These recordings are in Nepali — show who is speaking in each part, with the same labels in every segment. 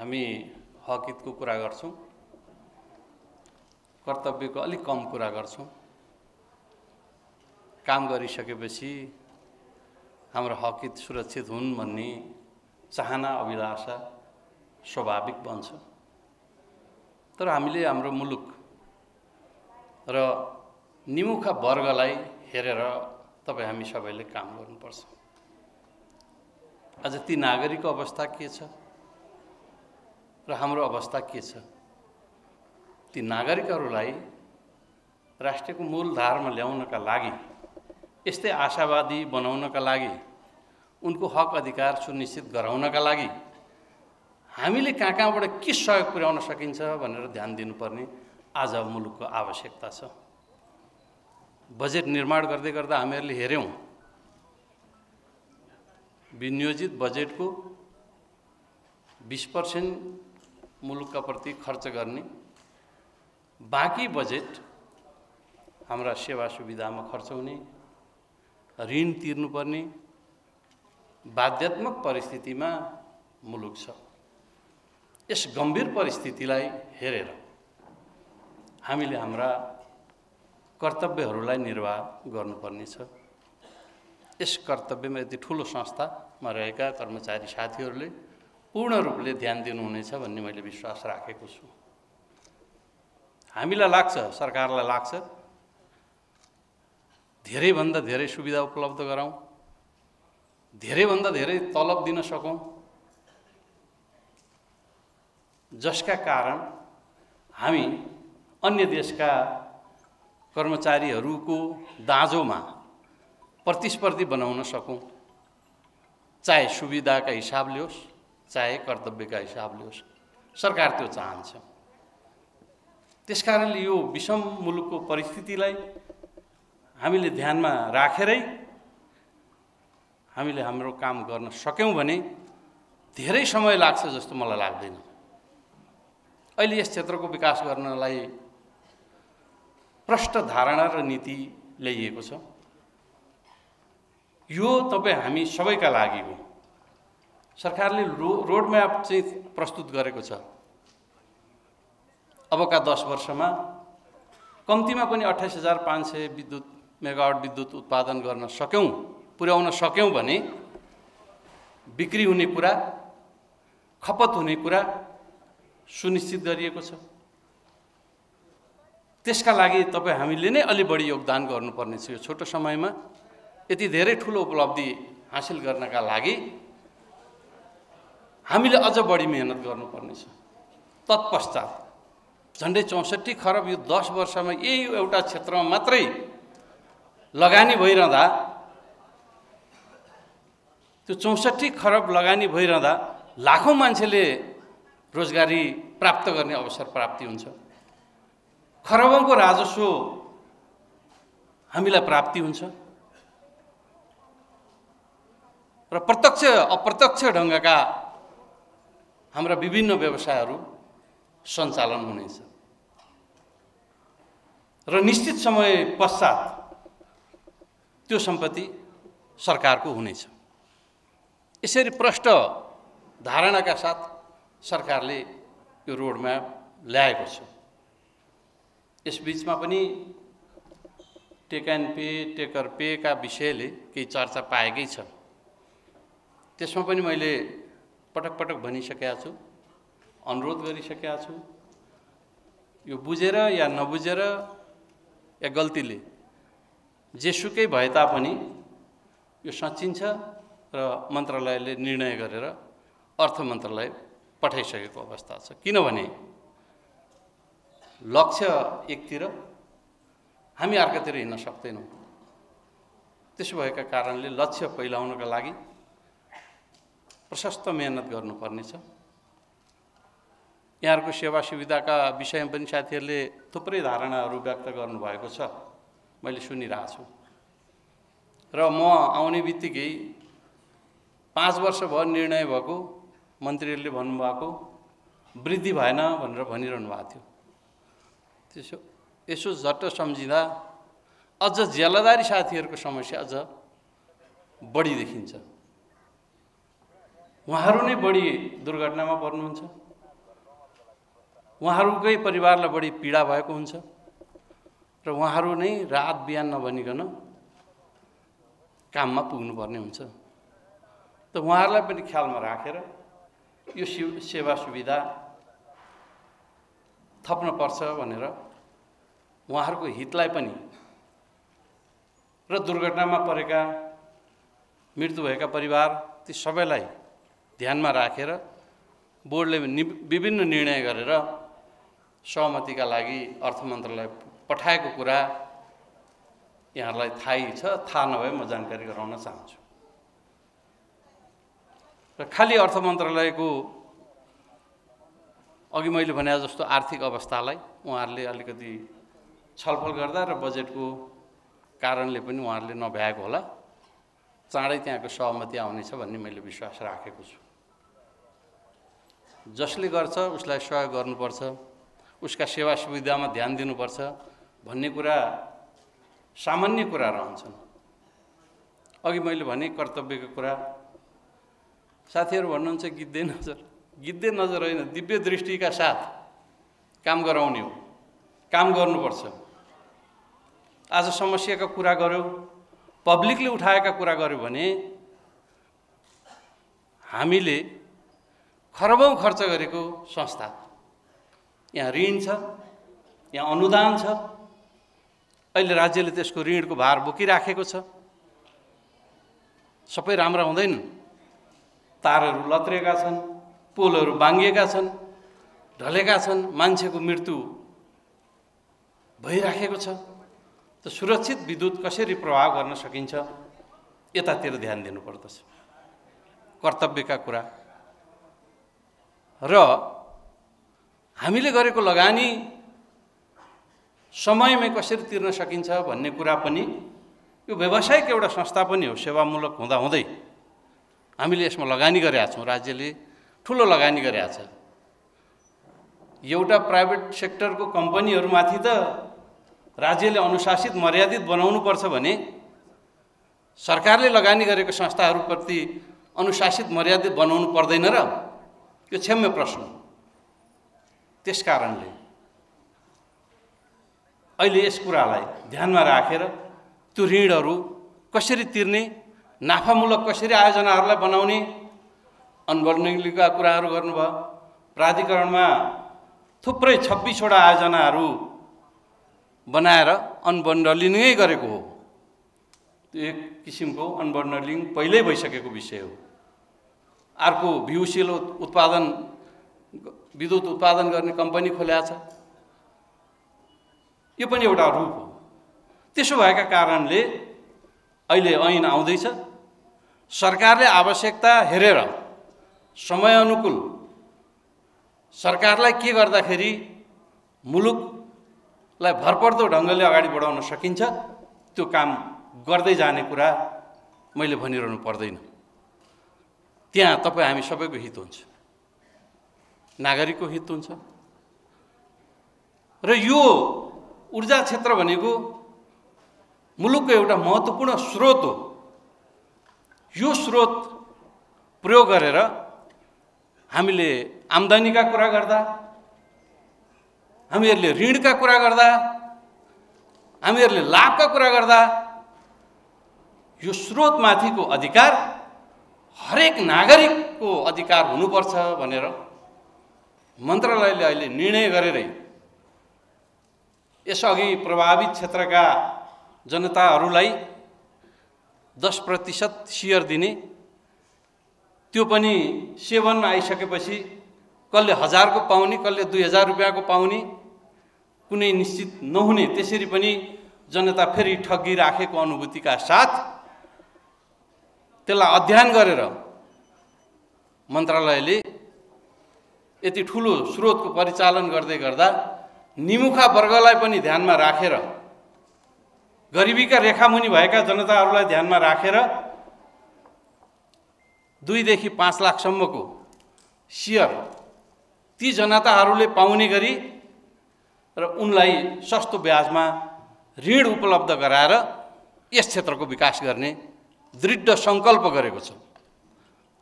Speaker 1: हामी हक हितको कुरा गर्छौं, कर्तव्यको अलि कम कुरा गर्छौं। काम गरिसकेपछि हाम्रो हक हित सुरक्षित हुन् भन्ने चाहना अभिलाषा स्वाभाविक बन्छ। तर हामीले हाम्रो मुलुक र निमुखा वर्गलाई हेरेर तपाई हामी सबैले काम गर्नुपर्छ। आज ती नागरिकको अवस्था के छ र हाम्रो अवस्था के छ? ती नागरिकहरूलाई राष्ट्रको मूलधारमा ल्याउनका लागि, यस्तै आशावादी बनाउनका लागि, उनको हक अधिकार सुनिश्चित गराउनका लागि हामीले कहाँबाट के सहयोग पुर्याउन सकिन्छ भनेर ध्यान दिनुपर्ने आज मुलुकको आवश्यकता छ। बजेट निर्माण गर्दै गर्दा हामीहरूले हेर्यौं, विनियोजित बजेटको 20% मुलुकका प्रति खर्च गर्ने, बाँकी बजेट हाम्रा सेवा सुविधामा खर्च हुने, ऋण तिर्नुपर्ने बाध्यात्मक परिस्थितिमा मुलुक छ। यस गम्भीर परिस्थितिलाई हेरेर हामीले हाम्रा कर्तव्यहरूलाई निर्वाह गर्नुपर्ने छ। यस कर्तव्यमा यति ठूलो संस्थामा रहेका कर्मचारी साथीहरूले पूर्ण रूपले ध्यान दिनुहुनेछ भन्ने मैले विश्वास राखेको छु। हामीलाई लाग्छ, सरकारलाई लाग्छ, धेरैभन्दा धेरै सुविधा उपलब्ध गराउँ, धेरैभन्दा धेरै तलब दिन सकौं, जसका कारण हामी अन्य देशका कर्मचारीहरूको दाँजोमा प्रतिस्पर्धी बनाउन सकौं, चाहे सुविधाका हिसाबले होस्, चाहे कर्तव्यका हिसाबले होस्। सरकार त्यो चाहन्छ। त्यसकारणले यो विषम मुलुकको परिस्थितिलाई हामीले ध्यानमा राखेरै हामीले हाम्रो काम गर्न सक्यौं भने धेरै समय लाग्छ जस्तो मलाई लाग्दैन। अहिले यस क्षेत्रको विकास गर्नलाई प्रष्ट धारणा र नीति ल्याइएको छ। यो तपाई हामी सबैका लागि हो। सरकारले रोडम्याप चाहिँ प्रस्तुत गरेको छ। अबका 10 वर्षमा कम्तीमा पनि 28,500 मेगावाट विद्युत उत्पादन गर्न सक्यौं, पुर्याउन सक्यौं भने बिक्री हुने कुरा, खपत हुने कुरा सुनिश्चित गरिएको छ। त्यसका लागि तपाई हामीले नै अलि बढी योगदान गर्नुपर्ने छ। यो छोटो समयमा यति धेरै ठूलो उपलब्धि हासिल गर्नका लागि हामीले अझ बढी मेहनत गर्नुपर्ने छ। तत्पश्चात झन्डै 64 खरब यो 10 वर्षमा यही एउटा क्षेत्रमा मात्रै लगानी भइरहँदा, त्यो 64 खरब लगानी भइरहँदा लाखौं मान्छेले रोजगारी प्राप्त गर्ने अवसर प्राप्ति हुन्छ। खरबौंको राजस्व हामीलाई प्राप्ति हुन्छ र प्रत्यक्ष अप्रत्यक्ष ढंगका हाम्रा विभिन्न व्यवसायहरू सञ्चालन हुनेछ र निश्चित समय पश्चात त्यो सम्पत्ति सरकारको हुनेछ। यसरी प्रष्ट धारणाका साथ सरकारले यो रोडम्याप ल्याएको छ। यस बीचमा पनि take and pay, take or pay का विषयले केही चर्चा पाएकै छ। त्यसमा पनि मैले पटक पटक भनिसकेका छु, अनुरोध गरिसकेका छु। यो बुझेर या नबुझेर या गल्तीले जेसुकै भए तापनि यो सचिन्छ र मन्त्रालयले निर्णय गरेर अर्थ मन्त्रालय पठाइसकेको अवस्था छ। किनभने लक्ष्य एकतिर, हामी अर्कोतिर हिँड्न सक्दैनौं। त्यसो भएका कारणले लक्ष्य पहिलाउनका लागि प्रशस्त मेहनत गर्नुपर्नेछ। यहाँहरुको सेवा सुविधाका विषयमा पनि साथीहरूले थुप्रै धारणाहरू व्यक्त गर्नुभएको छ, मैले सुनिरहेको छु। र म आउने बित्तिकै 5 वर्ष भयो निर्णय भएको, मन्त्रीहरूले भन्नुभएको वृद्धि भएन भनेर भनिरहनु भएको थियो। त्यसो यसो झट्ट सम्झिँदा अझ ज्यालादारी साथीहरूको समस्या अझ बढी देखिन्छ। उहाँहरू नै बढी दुर्घटनामा पर्नुहुन्छ, उहाँहरूकै परिवारलाई बढी पीडा भएको हुन्छ र उहाँहरू नै रात बिहान नभनिकन काममा पुग्नुपर्ने हुन्छ। त उहाँहरूलाई पनि ख्यालमा राखेर यो सेवा सुविधा थप्न पर्छ भनेर उहाँहरूको हितलाई पनि र दुर्घटनामा परेका मृत्यु भएका परिवार ती सबैलाई ध्यानमा राखेर बोर्डले विभिन्न निर्णय गरेर सहमतिका लागि अर्थ मन्त्रालय पठाएको कुरा यहाँहरूलाई थाहै छ। थाहा नभए म जानकारी गराउन चाहन्छु। र खालि अर्थ मन्त्रालयको अघि मैले भने जस्तो आर्थिक अवस्थालाई उहाँहरूले अलिकति छलफल गर्दा र बजेटको कारणले पनि उहाँहरूले नभ्याएको होला, चाँडै त्यहाँको सहमति आउनेछ भन्ने मैले विश्वास राखेको छु। जसले गर्छ उसलाई सहयोग गर्नुपर्छ, उसका सेवा सुविधामा ध्यान दिनुपर्छ भन्ने कुरा सामान्य कुरा रहन्छन्। अघि मैले भने कर्तव्यको कुरा, साथीहरू भन्नुहुन्छ गिद्धे नजर होइन, दिव्य दृष्टिका साथ काम गराउने हो, काम गर्नुपर्छ। आज समस्याका कुरा गर्यो, पब्लिकले उठाएका कुरा गर्यो भने हामीले खरबौँ खर्च गरेको संस्था, यहाँ ऋण छ, यहाँ अनुदान छ, अहिले राज्यले त्यसको ऋणको भार बोकिराखेको छ। सबै राम्रा हुँदैनन्, तारहरू लत्रेका छन्, पोलहरू बाङ्गिएका छन्, ढलेका छन्, मान्छेको मृत्यु भइराखेको छ। त सुरक्षित विद्युत कसरी प्रभाव गर्न सकिन्छ यतातिर ध्यान दिनुपर्दछ। कर्तव्यका कुरा र हामीले गरेको लगानी समयमै कसरी तिर्न सकिन्छ भन्ने कुरा पनि, यो व्यावसायिक एउटा संस्था पनि हो, सेवामूलक हुँदाहुँदै हामीले यसमा लगानी गरेका छौँ। राज्यले ठुलो लगानी गरेका छ। एउटा प्राइभेट सेक्टरको कम्पनीहरूमाथि त राज्यले अनुशासित मर्यादित बनाउनु पर्छ भने सरकारले लगानी गरेको संस्थाहरूप्रति अनुशासित मर्यादित बनाउनु पर्दैन र? यो क्षम्य प्रश्न। त्यसकारणले अहिले यस कुरालाई ध्यानमा राखेर त्यो ऋणहरू कसरी तिर्ने, नाफामूलक कसरी आयोजनाहरूलाई बनाउने, अनबन्डलिङका कुराहरू गर्नुभयो। प्राधिकरणमा थुप्रै 26 वटा आयोजनाहरू बनाएर अनबन्डलिङै गरेको हो। त्यो एक किसिमको अनबन्डलिङ पहिल्यै भइसकेको विषय हो। अर्को भ्युसिल विद्युत उत्पादन गर्ने कम्पनी खोलेको छ। यो पनि एउटा रूप हो। त्यसो भएका कारणले अहिले ऐन आउँदैछ, सरकारले आवश्यकता हेरेर समयानुकूल सरकारलाई के गर्दाखेरि मुलुकलाई भरपर्दो ढङ्गले अगाडि बढाउन सकिन्छ त्यो काम गर्दै जाने कुरा मैले भनिरहनु पर्दैन। त्यहाँ तपाईँ हामी सबैको हित हुन्छ, नागरिकको हित हुन्छ। र यो ऊर्जा क्षेत्र भनेको मुलुकको एउटा महत्त्वपूर्ण स्रोत हो। यो स्रोत प्रयोग गरेर हामीले आम्दानीका कुरा गर्दा, हामीहरूले ऋणका कुरा गर्दा, हामीहरूले लाभका कुरा गर्दा यो स्रोतमाथिको अधिकार हरेक नागरिकको अधिकार हुनुपर्छ भनेर मन्त्रालयले अहिले निर्णय गरेरै यसअघि प्रभावित क्षेत्रका जनताहरूलाई 10% सेयर दिने, त्यो पनि सेवनमा आइसकेपछि कसले 1000 को पाउने, कसले 2000 रुपियाँको पाउने, कुनै निश्चित नहुने, त्यसरी पनि जनता फेरि ठगिराखेको अनुभूतिका साथ त्यसलाई अध्ययन गरेर मन्त्रालयले यति ठुलो स्रोतको परिचालन गर्दै गर्दा निमुखा वर्गलाई पनि ध्यानमा राखेर, गरिबीका रेखामुनि भएका जनताहरूलाई ध्यानमा राखेर 2 देखि 5 लाखसम्मको सेयर ती जनताहरूले पाउने गरी र उनलाई सस्तो ब्याजमा ऋण उपलब्ध गराएर यस क्षेत्रको विकास गर्ने दृढ सङ्कल्प गरेको छ।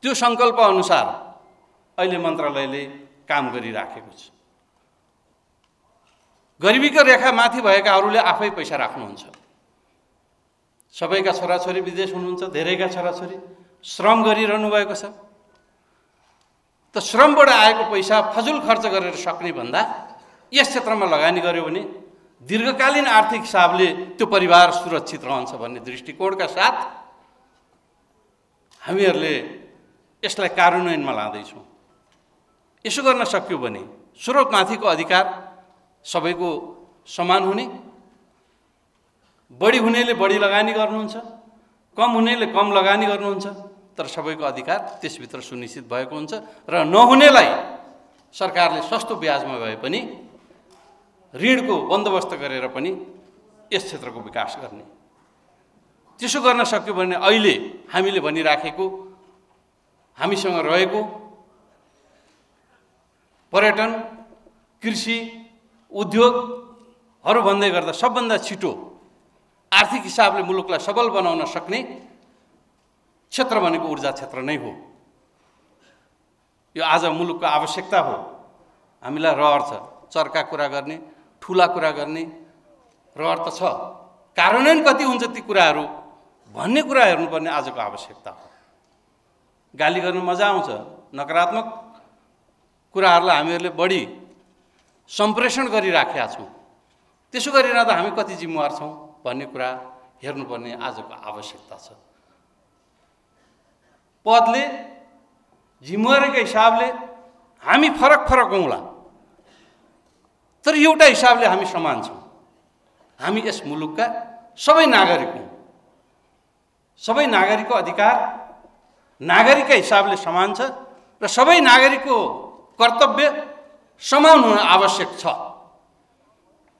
Speaker 1: त्यो सङ्कल्प अनुसार अहिले मन्त्रालयले काम गरिराखेको छ। गरिबीको रेखा माथि भएकाहरूले आफै पैसा राख्नुहुन्छ। सबैका छोराछोरी विदेश हुनुहुन्छ, धेरैका छोराछोरी श्रम गरिरहनु भएको छ। त श्रमबाट आएको पैसा फजुल खर्च गरेर सक्ने भन्दा यस क्षेत्रमा लगानी गर्यो भने दीर्घकालीन आर्थिक हिसाबले त्यो परिवार सुरक्षित रहन्छ भन्ने दृष्टिकोणका साथ हामीहरूले यसलाई कार्यान्वयनमा लाँदैछौँ। यसो गर्न सक्यो भने स्रोतमाथिको अधिकार सबैको समान हुने, बढी हुनेले बढी लगानी गर्नुहुन्छ, कम हुनेले कम लगानी गर्नुहुन्छ, तर सबैको अधिकार त्यसभित्र सुनिश्चित भएको हुन्छ र नहुनेलाई सरकारले सस्तो ब्याजमा भए पनि ऋणको बन्दोबस्त गरेर पनि यस क्षेत्रको विकास गर्ने। त्यसो गर्न सक्यो भने अहिले हामीले भनिराखेको हामीसँग रहेको पर्यटन, कृषि, उद्योगहरू भन्दै गर्दा सबभन्दा छिटो आर्थिक हिसाबले मुलुकलाई सबल बनाउन सक्ने क्षेत्र भनेको ऊर्जा क्षेत्र नै हो। यो आज मुलुकको आवश्यकता हो। हामीलाई रहर छ चर्का कुरा गर्ने, ठुला कुरा गर्ने रहर त छ। कार्यान्वयन कति हुन्छ ती कुराहरू भन्ने कुरा हेर्नुपर्ने आजको आवश्यकता हो। गाली गर्न मजा आउँछ, नकारात्मक कुराहरूलाई हामीहरूले बढी सम्प्रेषण गरिराखेका छौँ। त्यसो गरिरहँदा हामी कति जिम्मेवार छौँ भन्ने कुरा हेर्नुपर्ने आजको आवश्यकता छ। पदले जिम्मेवारीका हिसाबले हामी फरक फरक हौँला, तर एउटा हिसाबले हामी समान छौँ। हामी यस मुलुकका सबै नागरिक हौँ। सबै नागरिकको अधिकार नागरिकका हिसाबले समान छ र सबै नागरिकको कर्तव्य समान हुन आवश्यक छ।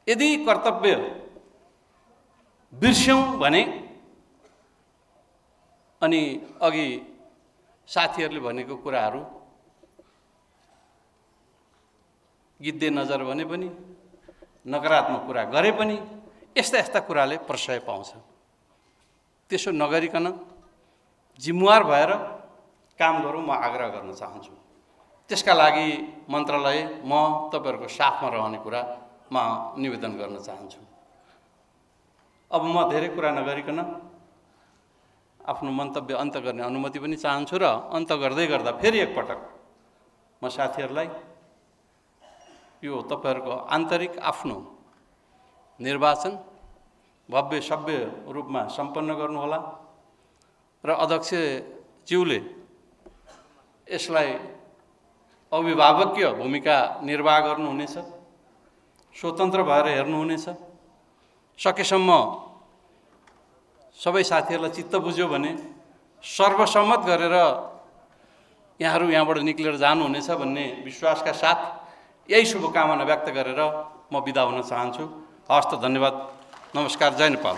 Speaker 1: यदि कर्तव्य बिर्स्यौँ भने अनि अघि साथीहरूले भनेको कुराहरू गिद्धे नजर भने पनि नकारात्मक कुरा गरे पनि यस्ता यस्ता कुराले प्रशय पाउँछ। त्यसो नगरिकन जिम्मेवार भएर काम गरौँ म आग्रह गर्न चाहन्छु। त्यसका लागि मन्त्रालय म तपाईँहरूको साथमा रहने कुरा म निवेदन गर्न चाहन्छु। अब म धेरै कुरा नगरिकन आफ्नो मन्तव्य अन्त गर्ने अनुमति पनि चाहन्छु र अन्त गर्दै गर्दा फेरि एकपटक म साथीहरूलाई यो तपाईँहरूको आन्तरिक आफ्नो निर्वाचन भव्य सभ्य रूपमा सम्पन्न गर्नुहोला र अध्यक्षज्यूले यसलाई अभिभावकीय भूमिका निर्वाह गर्नुहुनेछ, स्वतन्त्र भएर हेर्नुहुनेछ। सकेसम्म सबै साथीहरूलाई चित्त बुझ्यो भने सर्वसम्मत गरेर यहाँहरू यहाँबाट निक्लेर जानुहुनेछ भन्ने विश्वासका साथ यही शुभकामना व्यक्त गरेर म बिदा हुन चाहन्छु। हवस् त, धन्यवाद, नमस्कार, जय नेपाल।